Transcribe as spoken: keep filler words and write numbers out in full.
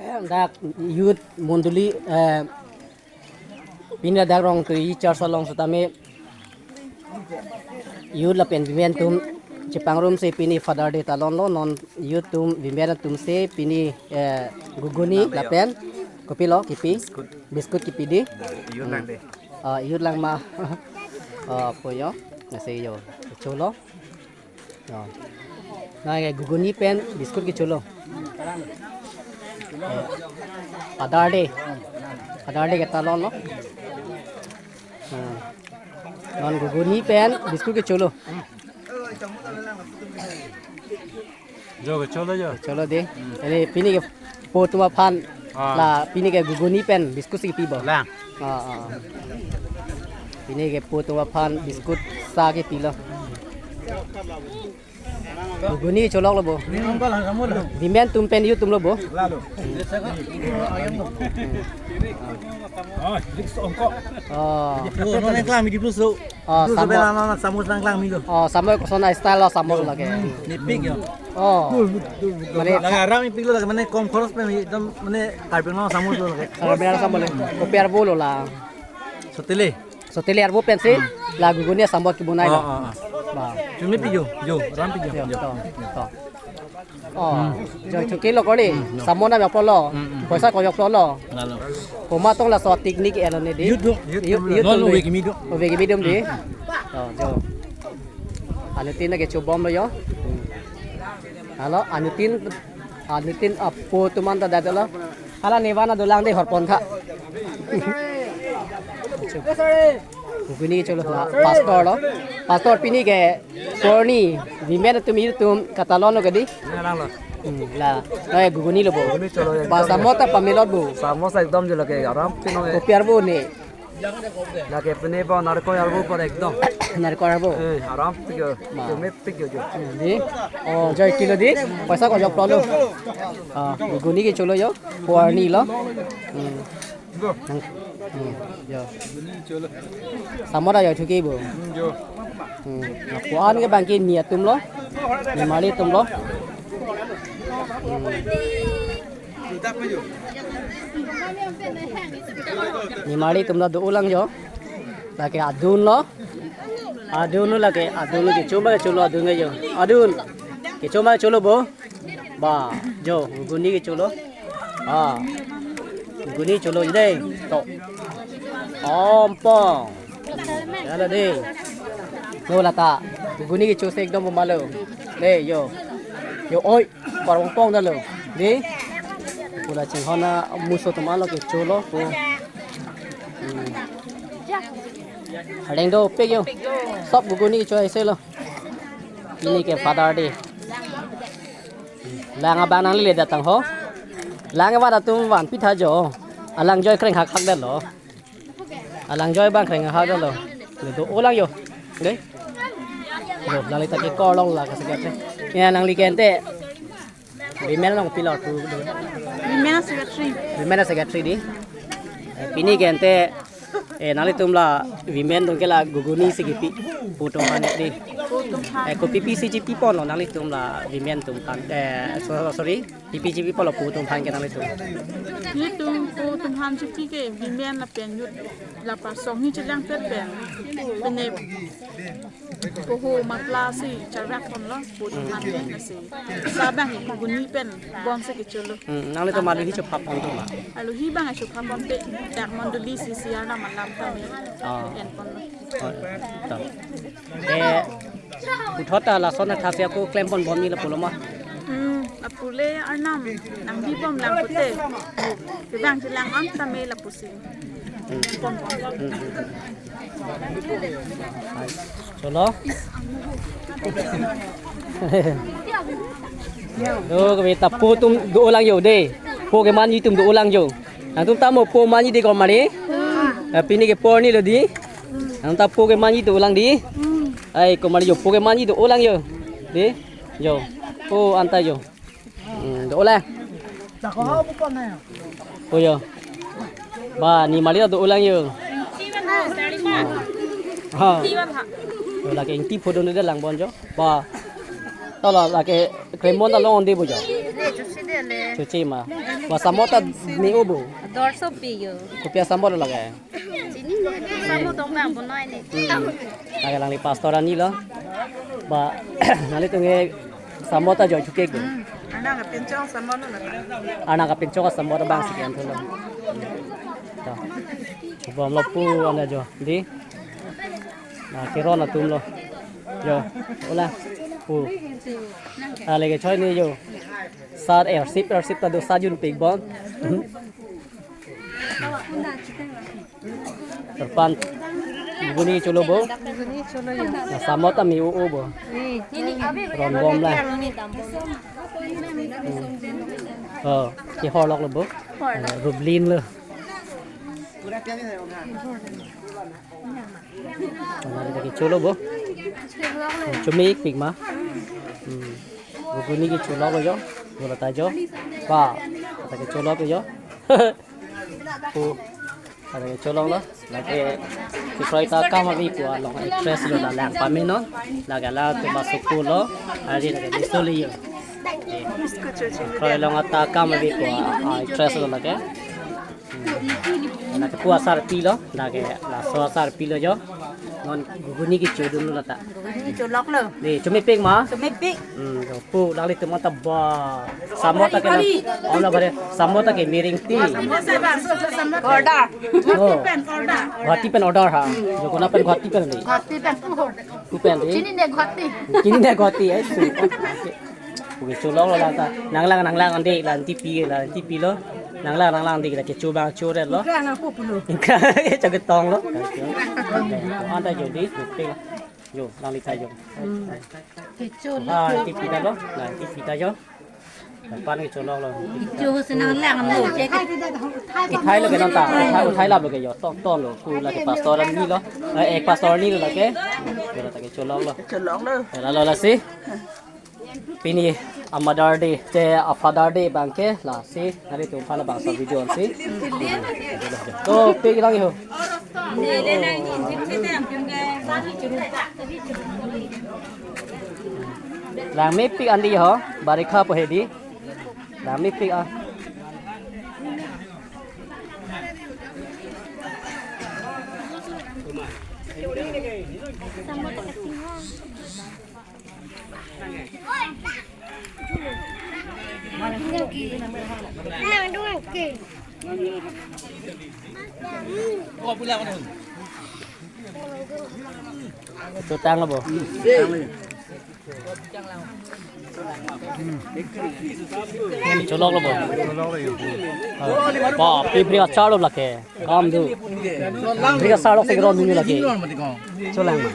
Dak youth mondoli, eh, pini dak Rongkri church along setame youth lapen women atum chepangrumsi pini Father Day talonlo, non youth atum women atumsi pini, eh, guguni lapen kopilo kipi, biscuit kipi di. Youth lang de. Ah, youth lang ma. Ah, po yo, nasi yo, cholo. Oh. Nangke guguni pen biscuit kecholo. Eh, Father Day. Father Day ke talonlo. Hmm. Non guguni pen biscuit kecholo. Jo, kecholo jo. Cholo de. Ini pini ke po atum aphan. Ah. La pini ke guguni pen biscuit si kipi bo. Lang. Ah, ah. Pini ke po atum aphan biscuit sa kipilo. Guguni choloklo bo. Women atum pen youth atumlo bo. Oh, diplo nangklang mi diplo so. Oh, diplo so samosa. Nangklang mi lo. Oh, samosa kosonsi style lo samosa lake. Nipik yo. Oh. Mane lake aram ipiklo lake, mane kom khoros pen ekdom mane Karbi Anglong samosa lo lake. Karbi Anglong samosa lo. Kopi arvo lo la. Sotele. Sotele arvo pensi la guguni samosa kebonai lo. Oh, oh, oh. Ba. Chumi pi jo, jo, ram pi jo. Jo, jo. To, to. Oh, jo, chokilo kori. Samosa nangpiklo. Poisa ko yoklo. Lalo. Komat tong laso technique elo ne di. Youth do, youth do. Youth do. Ove kimi do. Ove kimi do di. To, jo. Anuttin ke chobomlo yo. Halo, anuttin, anuttin apo atum anta datlo. Hala nevan adolang de horpon tha. Guguni cholo la, pastor lo. Pastor pini ke porni, women atum youth atum katalonlo kedi. Lang lo. Hmm, la. Noi guguni lo bo. Guguni cholo. Ba samosa pamelot bo. Samosa ekdom jo lake aram pino. Kopi arvo ne. Lake pini bo narkol arvo por ekdom. Narkol arvo. Eh, aram pik yo. Ma. Chumi pik yo jo. Di. Oh, jo kilo di. Poisa ko yoklo. Ah, guguni kecholo yo. Porni lo. Hmm. Hmm, yo. Samosa yo thuki bo. Hmm. Lapu-an ke bangke ni atumlo. Ni mali atumlo. Hmm. Ni mali atum la do-olang yo. Lake adun lo. Adun lo lake, adun lo kecho ma kecholo adun yo. Adun. Kecho ma kecholo bo. Ba, jo, guguni kecholo. Ah. Guguni cholo de. To. Ompong. Hala de. Lo lata. Guguni kechose ekdom bomalo. De, yo. Yo, oi. Parong pong dalo. De. Pula chinghon amuso atum alo kecholo ko. Hmm. Areng dopik yo. Sob guguni kecho aise lo. Pini ke Father Day. Lang abang nanglele datang ho. Lang avat atum vanpi tha jo. Alang joi kreng hakhak dalo. Alang joi abang kreng hakhak dalo. Do-olang yo. De. Yo, nangli ta kekor long la kasegat. Ya, nangli ke ante. Women along kopilo tu. Women secretary. Women secretary di. Eh, pini ke ante, eh, nanglitum la women atum ke la guguni si kipi. Po atum aphan di. Po atum aphan. Eh, kopi pi si chipiponlo nanglitum la women atum aphan. Eh, so-, sorry. Pi pi chipiponlo po atum aphan ke nanglitum. Nelitum po atum aphan chipi ke women lapen youth la pasong hi chelang pet pen. Pene poho matla si charvekponlo po atum aphan ke lasi. Sa abang guguni pen bomsi kecholo. Hmm, nanglitum aluhi chopha pon atum ma? Aluhi abang chopha ponpe. Dak mondoli C C R na malam tame. Ah. Enponlo. Oh, to. Eh, puthot ta lason athak si ako klempon bomji lapulo ma? Hmm, apule arnam nangbibom lang pute. Kevang chelang-an tame lapusi. Hmm. Bom bom. Hmm, hmm, hmm. Cholo. Do, kami ta po atum do-olang yo de. Po kemanji atum do-olang yo. Nangtum ta mo po manji di komari. Eh, pini ke porni lo di. Nangtum ta po kemanji do-olang di. Ai, komari yo po kemanji do-olang yo. Di. Yo. Po anta yo. Hmm, do-olang. Po yo. Ba, ni mali do-olang yo. Ha. Yo, lake ingti photo ni de lang bon jo. Ba. Tolo lake kremon ta long de bo jo. Chuchi ma. Ba samota me-o bo. Dorso pi yo. Kopi asamot lake? Chini ne samot dong bang bonoi ne. Hmm. Lake alangli pastor arni lo. Ba nanglitum ke samota joithuke bo. Hmm. Arnam kapinchong samot lo. Arnam kapinchong samot abang si ke-en thulo. To. Bom lo pu anda jo. Di. Na keron atum lo. Jo. Ola. Pu. Ale ke choi ni jo. Sar ersip ersip ta do sajun pik bon. Terpan. Guni cholo bo. Guni cholo yo. Na samota me-o bo. Ron bom la. Oh, kehor lok lo bo. Rublin lo. Nari ta kecho lo bo. Chomepik ma. Hmm. Guni kecho lo jo. Bola ta jo. Ba. Ta kecho lo jo. Pu. Ta kecho lo lo. Lake kekroi ta kam ave pu along actress lo la lang pamenon. Lake latum asopo lo. Ari lake miso le yo. Kekroi along ta kam ave pu a, a actress lo lake. Hmm. Lake pu asarpi lo, lake laso asarpi lo jo. Non guni kecho dun lo ta. Guni kecho lok lo. Ni, chomepik ma? Chomepik. Hmm, jo pu nanglitum anta ba. Samota ke na. Bhari, bhari. Om na bhari. Samota ke miring ti. Order. Oh. Guwahati pen order. Guwahati pen order ha. Jo kona pen Guwahati pen ni. Guwahati pen pu order. Pu pen ni. Chini ne Guwahati. Chini ne Guwahati, eh, su. Oke, cholok lo la ta. Nanglang, nanglang andi, la nanti pi, la nanti pi lo. Nanglang, nanglang andi, la kecho bang cho re lo. Ingkang nang pu pulo. Ingkang, kecho ketong lo. Anta jo di, dukte lo. Jo, nangli ta jo. Hmm. Kecho lo. Ah, nanti pi ta lo. Nanti pi ta jo. Pan kecho lok lo. Kecho si nanglang lo, che ke. Ithai lo ke non ta. Ithai, ithai lap lo ke jo. Ton, ton lo. Pu lake pastor arni lo. Eh, eh, pastor arni lo lake. Jo la ta kecho lok lo. Kecho lok lo. La lo lasi. Pini a Mother Day, che a Father Day abang ke lasi, nanglitum aphan labangso video si. To, pik lang ho. Lang mepik andi ho, barikha po hedi. Lang mepik ah. Chotang lo bo. Cholok lo bo. Ba, pi bri achar lo lake. Kam do. Bri achar lo se ron dun lake. Cholang ma.